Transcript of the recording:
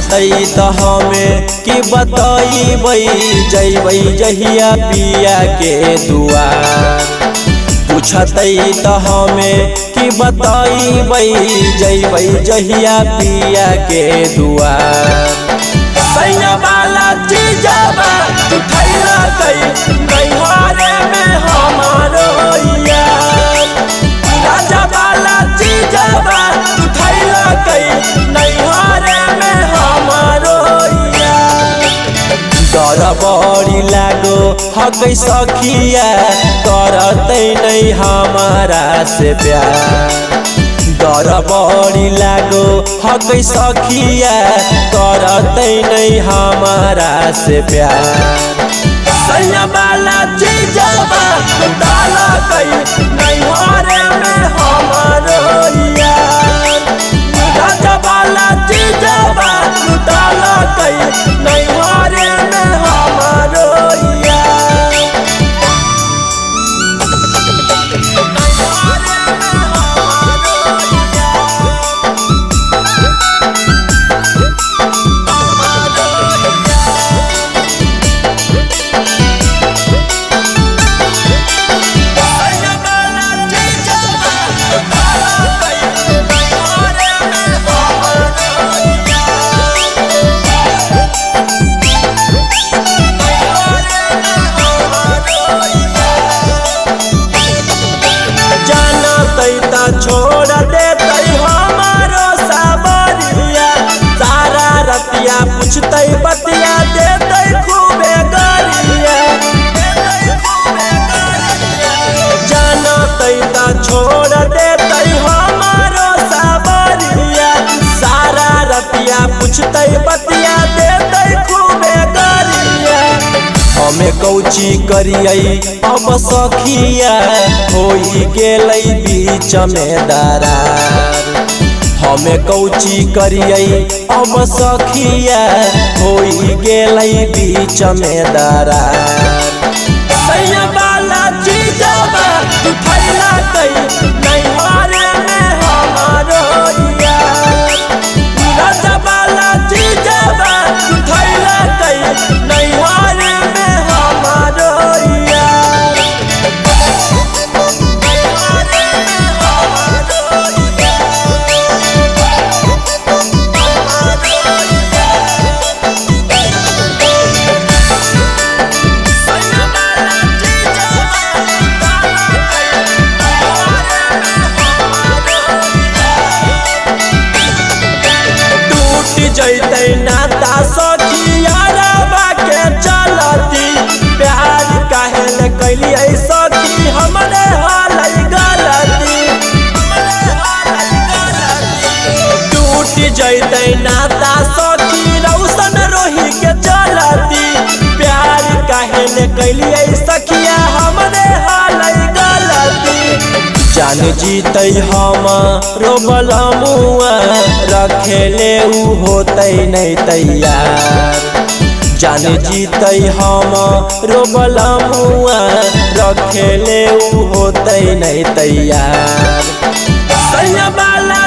पूछतै त हमें कि बतैबै जैबै जहिया पिया के दुआर। पूछतै त हमें कि बतैबै जैबै जहिया पिया के दुआर। सैया वाला चीजवा उठैलकै नैहरे में हमारो यार। राजा वाला चीजवा उठैलकै नैहरे में हमारो यार। डर बड़ी लागो हकै सखिया करतै नै हमारा से प्यार। डर बड़ी लागो हकै सखिया करतै नै हमारा से प्यार। सैया वाला चीजवा उठैलकै नैहरे में हमारो यार। राजा वाला चीजवा उठैलकै नैहरे में हमारो यार। जानतै त छोड़ देतै हमारो सावरिया। सारा रतिया पूछतै बतिया देतै खूबे गरिया। जानतै त छोड़ देतै हमारो सावरिया। सारा रतिया पूछतै बतिया देतै खूबे गरिया। हमें कौची करियै अब सखिया होई गेलै बीच में दरार। हमें कौची करियै अब सखिया होई गेलै बीच में दरार। सैया वाला चीजवा उठैलकै नैहरे में हमारो यार। राजा वाला चीजवा उठैलकै नैहरे में हमारो यार। टूट जैतै नाता सखिया रबा के चलती। प्यार काहे ले कैलियै सखी हमरे हलै गलती। टूट जैतै नाता सखी रौशन रोही के चलती। प्यार काहे ले कैलियै सखिया हमरे हलै गलती। जान जीतै हमारो बलमुआ रखेले उ होतै नै तैयार। जान जीतै हमारो बलमुआ रखेले उ होतै नै तैयार। सैया वाला